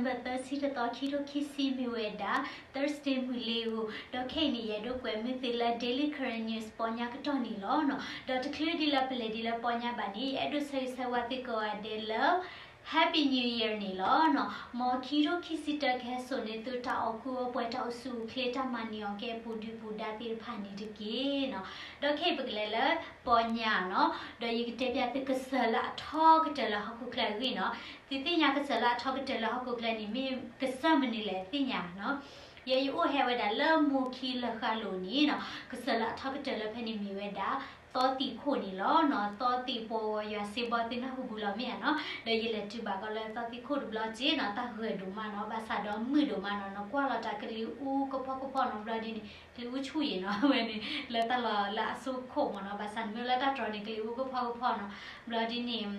November သၢဆံတသီ ခံထိခံဆံ မ့ၢ်ဝဲဒၣ် Thursday မုၢ်လ့ၤဧိၤ, ဒီးခဲအံၤန့ၣ် ယအဲၣ်ဒိးကွဲးမုၢ်သုလၢ Daily Current News ပီညါကတီၢ်န့ၣ်လီၤနီၤ. ဒီးတချုးဒ်လၢပလဲၤဒ်လၢပီညါဘၣ်န့ၣ် ယအဲၣ်ဒိးဆၢဂ့ၤဆၢဝါသုကိးဂၤဒဲးလၢ Happy New Year န့ၣ်လီၤနီၤ. မ်ခံထိခံဆံတၢကဟဲစိာ်န့ၢ်သုတၢ်အိၣ်ကူအိၣ်ပှဲၤ တၢ်အိၣ်ဆူၣ်အိၣ်ချ့ တၢ်မၤန့ၢ်အီၣ်ကဲပူၤဒုၣ်ပူၤဒါသ့ၣ်တဖၣ်န့ၣ်တက့ၢ်နီၤ. ဒီးခဲအံၤပကလဲၤလၢပီညါနီၤ, ဒီးယကတဲပၠးသုကစၢၢ်လၢအထီကတၢၢ်လၢဟီၣ်ခိၣ်ချၢအဂ့ၢ်နီၤ. သုသ့ၣ်ညါကစၢၢ်လၢအထီကတၢၢ်လၢဟီၣ်ခိၣ်ချၢန့ၣ် မ့ၢ်ကစၢၢ်မနုၤလဲၣ်သ့ၣ်ညါနီၤ. ယဲယအိၣ်ဟဲဝဲဒၣ်လၢမိၢ်ခံလၢဃၢၤလိၤန့ၣ်နီၤ, ကစၢၢ်လၢအထီကတၢၢ်လၢဖဲန့ၣ်မ့ၢ်ဝဲဒၣ် သီသံးခိၣ်န့ၣ်လီၤနီၤ. သီသံးပီဝီယွၤစ့ဘီသ့ၣ်နၢ်ဟူဘူးလီၤမ့ၢ်ဧါနီၤ. ဒီးယလဲၤတုၤဘၣ်ကီးလၢသီသံးခိၣ်တဘျီက့နီၤ, တၢ်ဂၢၢ်ဒိၣ်မးနီၤ, ဘၣ်ဆၣ်ဒီးမုာ်ဒိၣ်မးနီၤ, နကွၢ်လီၤတၢ်ကလံၤအူကဖီကဖီနီၤ, ဘျီဒ်န့ၣ် ကလံၤအူဆူၣ်ယံၤနီၤ, ဝဲန့ၣ် လၢတၢ်လီၢ်လၢအစိခိၣ်မ့ၢ်နီၤ, ဘၣ်ဆၣ်နမ့ၢ်လၢတၢ်တြီၤန့ၣ် ကလံၤအူကဖီကဖီနီၤ, ဘျီဒ်န့ၣ်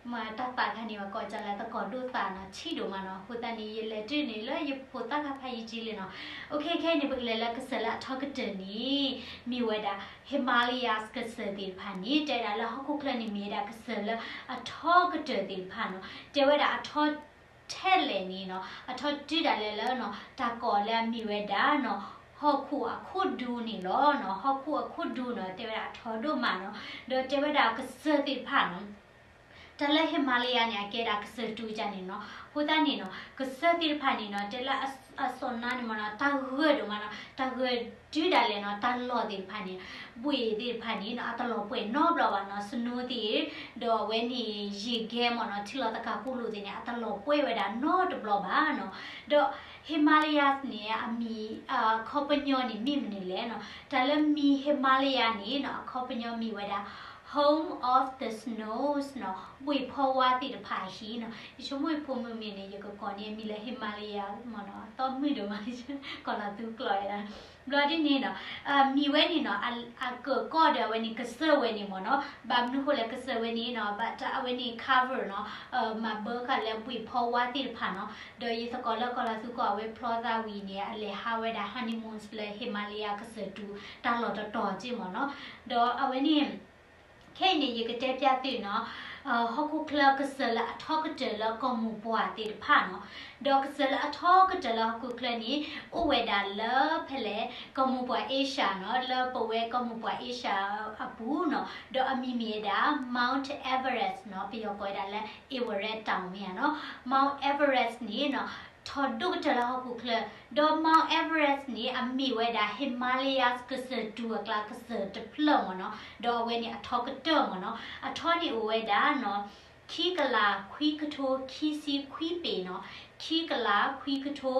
မ့ၢ်တၢ်သးခါန့ၣ် ပှၤကိးကလၢသကိးဒိၣ်သးနီၤ, ထံၣ်ဒိၣ်မးနီၤ, အဃိသတးန့ၣ် ယလဲၤတုၤန့ၣ်လၢယဖိသၣ်ခါဖးယံာ်က့လံနီၤ. အိၣ်ခ့ခဲအံၤန့ၣ် ပကလဲၤလၢကစၢၢ်လၢအထီကတၢၢ်န့ၣ် မ့ၢ်ဝဲဒၣ် Himalayas ကစၢၢ်သ့ၣ်တဖၣ်န့ၣ် တဲဝဲဒၣ်လၢဟီၣ်ခိၣ်ချၢန့ၣ်မ့ၢ်ဝဲဒၣ်ကစၢၢ်လၢအထီကတၢၢ်သ့ၣ်တဖၣ်နီၤ, တဲဝဲဒၣ်အထီထဲလဲၣ်န့ၣ်နီၤ, အထီတုၤဒၣ်လဲာ်လၢနီၤ, တၢ်ကိးလၢအမ့ၢ်ဝဲဒၣ်နီၤ, ဟီၣ်ခိၣ်အခိၣ်ဒူန့ၣ်လီၤနီၤ, ဟီၣ်ခိၣ်အခိၣ်ဒူနီၤ, တဲဝဲဒၣ်အထီဒိၣ်မးနီၤ, ဒီးတဲဝဲဒၣ်ကစၢၢ်သ့ၣ်တဖၣ်နီၤ တၢ်လၢ Himalaya န့ၣ် အကဲဒၣ်ကစၢၢ်တူၤကန့ၣ်နီၤ, အဃိသတးန့ၣ်နီၤ, ကစၢၢ်သ့ၣ်တဖၣ်န့ၣ်နီၤ, တဲလၢအစီၣ်နါန့ၣ်မ့ၢ်နီၤ, တၢ်ဂၢၢ်ဒိၣ်မးနီၤ, တၢ်ဂၢၢ်တုၤဒၣ်လဲာ်နီၤ, တၢ်လီၢ်သ့ၣ်တဖၣ်န့ၣ်, ဘှ့ၣ်သ့ၣ်တဖၣ်န့ၣ်နီၤ, အတလီၤပှဲၤနီတဘျီဘၣ်နီၤ, snow သ့ၣ်, ဒီးအဝဲန့ၣ် ယံာ်ကဲမ့ၢ်နီၤ, ထံလီၤသကၤကိၣ်လိာ်သ့ၣ်န့ၣ် အတလီၤပှဲၤဝဲဒၣ်နီတဘျီဘၣ်နီၤ, ဒီး Himalayas န့ၣ် အမံၤ အခီပညီန့ၣ် မ့ၢ်မနုၤလဲၣ်နီၤ, တၢ်လၢမံၤ Himalaya န့ၣ်နီၤ, အခီပညီမ့ၢ်ဝဲဒၣ် Home of the Snows နီၤ, ဘှ့ၣ်ဖီဝါသ့ၣ်တဖၣ်အဟံၣ်နီၤ, ယဆိကမိၣ်ယဖိမုၣ်မ့ၢ်န့ၣ် ယကကိးန့ၢ်အမံၤလၢ Himalaya မ့ၢ်နီၤ, သီမုၣ်ဒိၣ်မး, ကီၢ်လီၤသူကျိးဝဲဒၣ်, ဘျီဒ်န့ၣ်နီၤ, မံၤဝဲန့ၣ်နီၤ, အကၢၣ်ကီၢ်ဒီးအဝဲန့ၣ် ကစၢၢ်ဝဲန့ၣ်မ့ၢ်နီၤ, ဘၣ်မနုၤဃိလဲၣ် ကစၢၢ်ဝဲန့ၣ်နီၤ, ဘၣ်တၢ်အဝဲန့ၣ် cover နီၤ, မၤဘၢဃာ်လၢဘှ့ၣ်ဖီဝါသ့ၣ်တဖၣ်နီၤ, ဒီးယသကိးလၢကီၢ်လီၤသူကီၢ် အဝဲဖျီသးဝံၤန့ၣ် အလဲၤဟးဝဲဒၣ် honeymoon လၢ Himalaya ကစၢၢ်တူၤ တၢ်လီၢ်တတီၤက့မ့ၢ်နီၤ, ဒီးအဝဲန့ၣ် ခဲအံၤန့ၣ် ယကတဲပျၢ်သုနီၤ, ဟီၣ်ခိၣ်ချၢကစၢၢ်လၢအထီကတၢၢ်လၢကီၢ်မိၢ်ပှၢ်သ့ၣ်တဖၣ်နီၤ, ဒီးကစၢၢ်လၢအထီကတၢၢ်လၢဟီၣ်ခိၣ်ချၢန့ၣ် အိၣ်ဝဲဒၣ်လၢဖဲလဲၣ် ကီၢ်မိၢ်ပှၢ်အ့ရှၢၣ်နီၤ, လၢပဝဲကီၢ်မိၢ်ပှၢ်အ့ရှၢၣ်အပူၤနီၤ, ဒီးအမံၤမ့ၢ်ဝဲဒၣ် Mount Everest နီၤ, ပယီၤကိးဝဲဒၣ်လၢ Everest တၢ်မ့ၢ်ဧါနီၤ, Mount Everest န့ၣ်နီၤ ထီဒိၣ်ကတၢၢ်လၢဟီၣ်ခိၣ်ချၢ, ဒီး Mount Everest န့ၣ် အမ့ၢ်ဝဲဒၣ် Himalayas ကစၢၢ်တူၤအကျါကစၢၢ်တဖျၢၣ်မ့ၢ်နီၤ, ဒီးအဝဲန့ၣ်အထီကတၢၢ်မ့ၢ်နီၤ, အထီန့ၣ်အိၣ်ဝဲဒၣ်နီၤ, ခံကလးခွံကထိခံဆံခွံပ့ၤနီၤ, ခံကလးခွံကထိ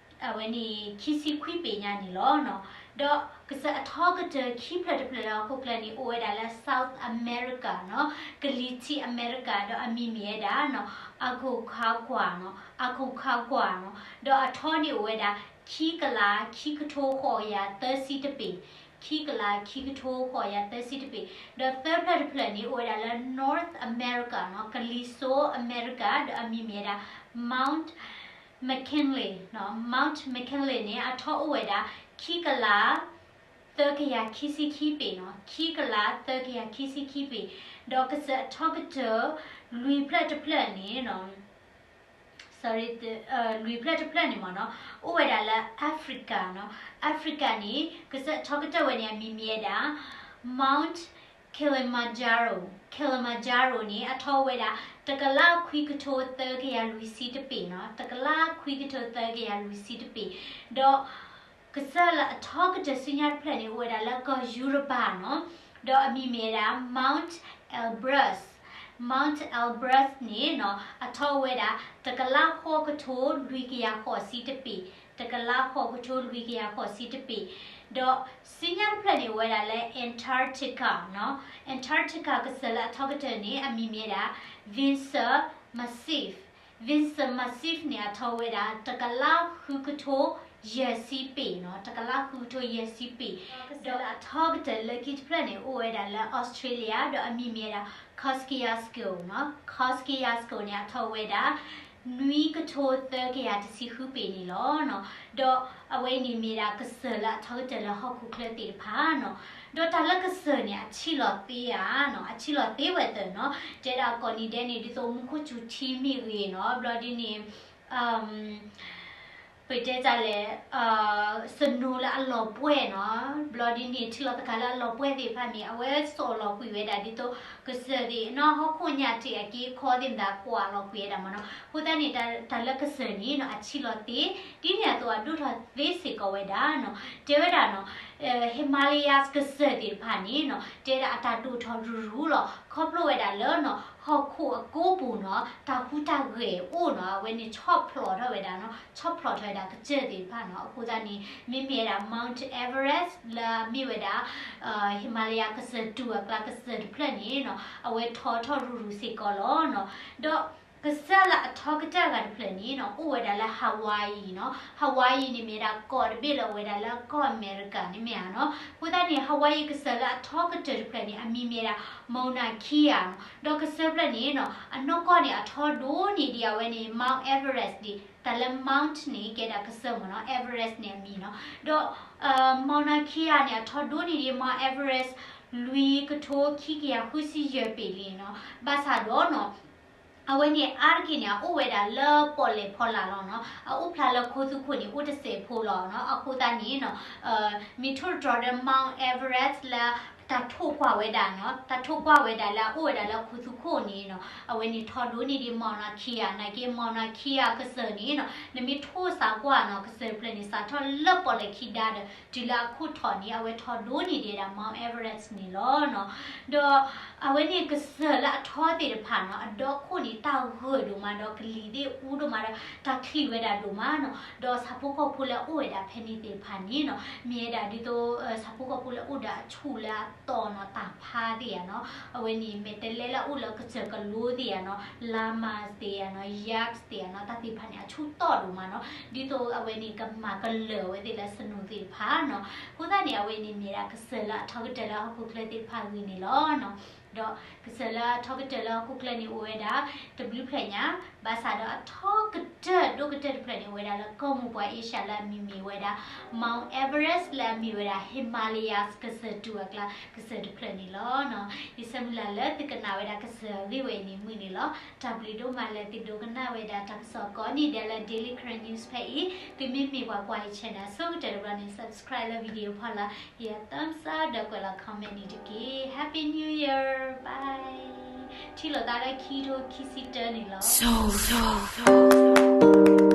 အဝဲန့ၣ် ခံဆံခွံပ့ၤညါန့ၣ်လီၤနီၤ. ဒီးကစၢၢ်အထီကတၢၢ်ခံဖျၢၣ်တဖျၢၣ်လၢဟီၣ်ခိၣ်ချၢန့ၣ် အိၣ်ဝဲဒၣ်လၢ South America နီၤ, ကလံၤထံးအမဲရကၤ ဒီးအမံၤမ့ၢ်ဝဲဒၣ်နီၤ, Aconcagua နီၤ, Aconcagua နီၤ. ဒီးအထီန့ၣ်အိၣ်ဝဲဒၣ် ခံကလးခံကထိဃိးကယၤသၢဆံတပ့ၤ, ခံကလးခံကထိဃိးကယၤသၢဆံတပ့ၤ. ဒီးသၢဖျၢၣ်တဖျၢၣ်န့ၣ် အိၣ်ဝဲဒၣ်လၢ North America နီၤ, ကလံၤစိးအမဲရကၤ ဒီးအမံၤမ့ၢ်ဝဲဒၣ် Mount McKinley နီၤ, Mount McKinley န့ၣ် အထီအိၣ်ဝဲဒၣ် ခံကလး သၢကယၤခံဆံခံပ့ၤနီၤ, ခံကလးသၢကယၤခံဆံခံပ့ၤ. ဒီးကစၢၢ်အထီကတၢၢ် လွံၢ်ဖျၢၣ်တဖျၢၣ်န့ၣ်နီၤ, sorry, လွံၢ်ဖျၢၣ်တဖျၢၣ်န့ၣ်မ့ၢ်နီၤ, အိၣ်ဝဲဒၣ်လၢ Africa နီၤ, Africa န့ၣ် ကစၢၢ်အထီကတၢၢ်ဝဲန့ၣ် အမံၤမ့ၢ်ဝဲဒၣ် Mount Kilimanjaro, Kilimanjaro န့ၣ် အထီအိၣ်ဝဲဒၣ် တကလးခွံကထိသၢကယၤလွံၢ်ဆံတပ့ၤနီၤ, တကလးခွံကထိသၢကယၤလွံၢ်ဆံတပ့ၤ. ဒီးကစၢၢ်လၢအထီကတၢၢ်ဆူညါတဖျၢၣ်န့ၣ် အိၣ်ဝဲဒၣ်လၢကီၢ်ယူရပၤနီၤ, ဒီးအမံၤမ့ၢ်ဝဲဒၣ် Mount Elbrus, Mount Elbrus န့ၣ်နီၤ အထီအိၣ်ဝဲဒၣ် တကလးဃိးကထိလွံၢ်ကယၤဃိးဆံတပ့ၤ, တကလးဃိးကထိလွံၢ်ကယၤဃိးဆံတပ့ၤ. ဒီးဆူညါတဖျၢၣ်န့ၣ် အိၣ်ဝဲဒၣ်လၢ Antarctica နီၤ, Antarctica ကစၢၢ်လၢအထီကတၢၢ်န့ၣ် အမံၤမ့ၢ်ဝဲဒၣ် Vinson Massif, Vinson Massif န့ၣ် အထီဝဲဒၣ် တကလးဃုကထိယဲၢ်ဆံပ့ၤနီၤ, တကလးဃုကထိယဲၢ်ဆံပ့ၤ. ဒီးကစၢၢ်လၢအထီကတၢၢ်လၢခံတဖျၢၣ်န့ၣ် အိၣ်ဝဲဒၣ်လၢ Australia ဒီးအမံၤမ့ၢ်ဝဲဒၣ် Kosciuszko နီၤ, Kosciuszko န့ၣ် အထီဝဲဒၣ် နွံကထိသၢကယၤတဆံဃုပ့ၤန့ၣ်လီၤနီၤ. ဒီးအဝဲအံၤန့ၣ်မ့ၢ်ဒၣ်ကစၢၢ်လၢအထီကတၢၢ်လၢဟီၣ်ခိၣ်ချၢသ့ၣ်တဖၣ်နီၤ. ဒီးတၢ်လၢကစၢၢ်န့ၣ် အဆံးလီၤသ့ဧါနီၤ, အဆံးလီၤသ့ဝဲသၢနီၤ, တဲဒၣ်ကိးနံၤဒဲးန့ၣ် ဒ်သိးမူခိၣ်စူၤထံမ့ၢ်ဂ့ၤနီၤ, ဘျီဒ်န့ၣ် ပတဲတၢ်လဲၣ်, snow လၢအလီၤပှဲၢ်နီၤ, ဘျီဒ်န့ၣ် ထံလီၤသကၤလၢအလီၤပှဲၢ်သ့ၣ်တဖၣ်န့ၣ် အဝဲစိာ်လီၤကွံာ်ဝဲဒၣ်ဒ်သိးကစၢၢ်သ့ၣ်နီၤ ဟီၣ်ခိၣ်ညၣ်တ့ၢ်အက့အခီသ့ၣ်မတၤ ကွၢ်လီၤကွံာ်ဝဲဒၣ်မ့ၢ်နီၤ. အဃိသတးန့ၣ် တၢ်လၢကစၢၢ်န့ၣ်နီၤ အဆံးလီၤသ့, ဒ်န့ၣ်အသိးအဒိၣ်ထီၣ်သ့စ့ၢ်ကီးဝဲဒၣ်နီၤ. တဲဝဲဒၣ်နီၤ Himalayas ကစၢၢ်သ့ၣ်တဖၣ်န့ၣ်နီၤ တဲဒၣ်အတၢ်ဒိၣ်ထီၣ်ရူၤရူၤလီၤ ခီဖျိဝဲဒၣ်လၢနီၤ ဟီၣ်ခိၣ်အကိးပူၤနီၤ တၢ်ဟူးတၢ်ဂဲၤအိၣ်နီၤ အဝဲန့ၣ်ဆီၣ်ဖျိးထီၣ်ဝဲဒၣ်နီၤ ဆီၣ်ဖျိးထီၣ်ဝဲဒၣ်ကစၢၢ်သ့ၣ်တဖၣ်နီၤ. အဃိသတးန့ၣ် မ့မ့ၢ်ဝဲဒၣ် Mount Everest လၢအမ့ၢ်ဝဲဒၣ် Himalaya ကစၢၢ်တူၢ်အကျါကစၢၢ်တဖျၢၣ်န့ၣ်နီၤ အဝဲထီထီၣ်ရူၤရူၤစ့ၢ်ကီးလီၤနီၤ. ဒီးကစၢၢ်လၢအထီကတၢၢ်ဂၤတဖျၢၣ်န့ၣ်နီၤ အိၣ်ဝဲဒၣ်လၢ Hawaii နီၤ. Hawaii န့ၣ်မ့ၢ်ဒၣ်ကီၢ်တဘ့ၣ်လၢအဝဲဒၣ်လၢကီၢ် America န့ၣ်မ့ၢ်ဧါနီၤ. အဃိသတးန့ၣ် Hawaii ကစၢၢ်လၢအထီကတၢၢ်တဖျၢၣ်န့ၣ် အမံၤမ့ၢ်ဒၣ် Mauna Kea နီၤ. ဒီးကစၢၢ်ဖျၢၣ်န့ၣ်နီၤ အနီၢ်ကီၢ်န့ၣ် အထီဒိၣ်န့ၢ်ဒံးအဝဲန့ၣ် Mount Everest ဒံး. တၢ်လၢ Mount န့ၣ် ကဲဒၣ်ကစၢၢ်မ့ၢ်နီၤ Everest န့ၣ်အမံၤနီၤ. ဒီး Mauna Kea န့ၣ် အထီဒိၣ်န့ၢ်ဒံး Mount Everest လွံၢ်ကထိခံကယၤဃုဆံယဲၢ်ပ့ၤလံနီၤ. ဘၣ်ဆၣ်ဒီးနီၤ အဝဲန့ၣ်အါတက့ၢ်န့ၣ် အအိၣ်ဝဲဒၣ်လၢပီၣ်လဲၣ်ဖီလာ်လီၤနီၤ. အအိၣ်ဖျါလၢခိသူခိၣ်န့ၣ် အိၣ်တစဲးဖိလီၤနီၤ. အဃိသတးန့ၣ်နီၤ မ့ၢ်ထိၣ်တတြီၤဒီး Mount Everest လၢတၢ်ထိၣ်ကွၢ်ဝဲဒၣ်နီၤ တၢ်ထိၣ်ကွၢ်ဝဲဒၣ်လၢအအိၣ်ဝဲဒၣ်လၢခိသူခိၣ်န့ၣ်နီၤ အဝဲန့ၣ်ထီဒိၣ်န့ၢ်ဒံး Mauna Kea နာ်က့ Mauna Kea ကစၢၢ်န့ၣ်နီၤ နမ့ၢ်ထိၣ်စးကွၢ်နီၤ ကစၢၢ်တဖျၢၣ်န့ၣ် စးထီၣ်လၢပီၣ်လဲၣ်ခံဒါဒီး တုၤလၢအခိၣ်ထီၣ်န့ၣ် အဝဲထီဒိၣ်န့ၢ်ဒံးဝဲဒၣ် Mount Everest န့ၣ်လီၤနီၤ. ဒီးအဝဲန့ၣ်ကစၢၢ်လၢအထီသ့ၣ်တဖၣ်နီၤ အဒီခိၣ်န့ၣ် တၢ်ဂၢၢ်ဒိၣ်မးဒီးကလံၤသ့ၣ်အူဒိၣ်မးဒီး တၢ်ချံးဝဲဒၣ်ဒိၣ်မးနီၤ. ဒီးဆၣ်ဖိကီၢ်ဖိလၢအအိၣ်ဝဲဒၣ်ဖဲန့ၣ်သ့ၣ်တဖၣ်န့ၣ်နီၤ မ့ၢ်ဝဲဒၣ်ဒ်သိး ဆၣ်ဖိကီၢ်ဖိလၢအအိၣ်ဒီးအဆူၣ်လၢအတီၤနီၤ တၢ်ဖးသ့ၣ်ဧါနီၤ. အဝဲန့ၣ် မဲာ်တဲးလဲးလၢအအိၣ်လၢကစၢၢ်ကလိသ့ၣ်ဧါနီၤ llamas သ့ၣ်ဧါနီၤ yaks သ့ၣ်ဧါနီၤ တၢ်သ့ၣ်တဖၣ်န့ၣ် အဆူၣ်တီၢ်ဒိၣ်မးနီၤ. ဒ်သိးအဝဲန့ၣ်ကမၤကလၢာ်ဝဲသ့ၣ်လၢ snow သ့ၣ်တဖၣ်နီၤ. အဃိသတးန့ၣ် အဝဲန့ၣ်မ့ၢ်ဒၣ်ကစၢၢ်လၢအထီကတၢၢ်လၢဟီၣ်ခိၣ်ချၢသ့ၣ်တဖၣ်အဂ့ၢ်န့ၣ်လီၤနီၤ. ဒီးကစၢၢ်လၢအထီကတၢၢ်လၢဟီၣ်ခိၣ်ချၢန့ၣ်အိၣ်ဝဲဒၣ် တဘျုးဖျၢၣ်ညါ, ဘၣ်ဆၣ်ဒီးအထီကတၢၢ်ဒိၣ်ကတၢၢ်တဖျၢၣ်န့ၣ် အိၣ်ဝဲဒၣ်လၢကီၢ်မိၢ်ပှၢ်အ့ရှၢၣ်လၢအမံၤမ့ၢ်ဝဲဒၣ် Mount Everest လၢအမ့ၢ်ဝဲဒၣ် Himalayas ကစၢၢ်တူၢ်အကျါ ကစၢၢ်တဖျၢၣ်န့ၣ်လီၤ. ယဆၢမုၢ်လၢ်လၢသုကနၣ်ဝဲဒၣ်ကစၢၢ်အဂ့ၢ်ဝဲအံၤန့ၣ်မုာ်န့ၣ်လီၤ. တၢ်ဘျုးဒိၣ်မးလၢသုဒိကနၣ်ဝဲဒၣ်တၢ်ကစီၣ်ကိးနံၤဒဲးလၢ Daily Karen News ဖဲအံၤ, သုမ့မ့ၢ်ပှၤကွၢ်ယ channel အဆိကတၢၢ်တဘျီန့ၣ် subscribe လၢ video ဖီလာ်, ဟ့ၣ်ယၤ thumbs up ဒီးကွဲးလီၤ comment န့ၣ်တက့ၢ်. Happy New Year, bye. ထံၣ်လိာ်သးလၢခံကထိခံဆံတၢန့ၣ်လီၤ.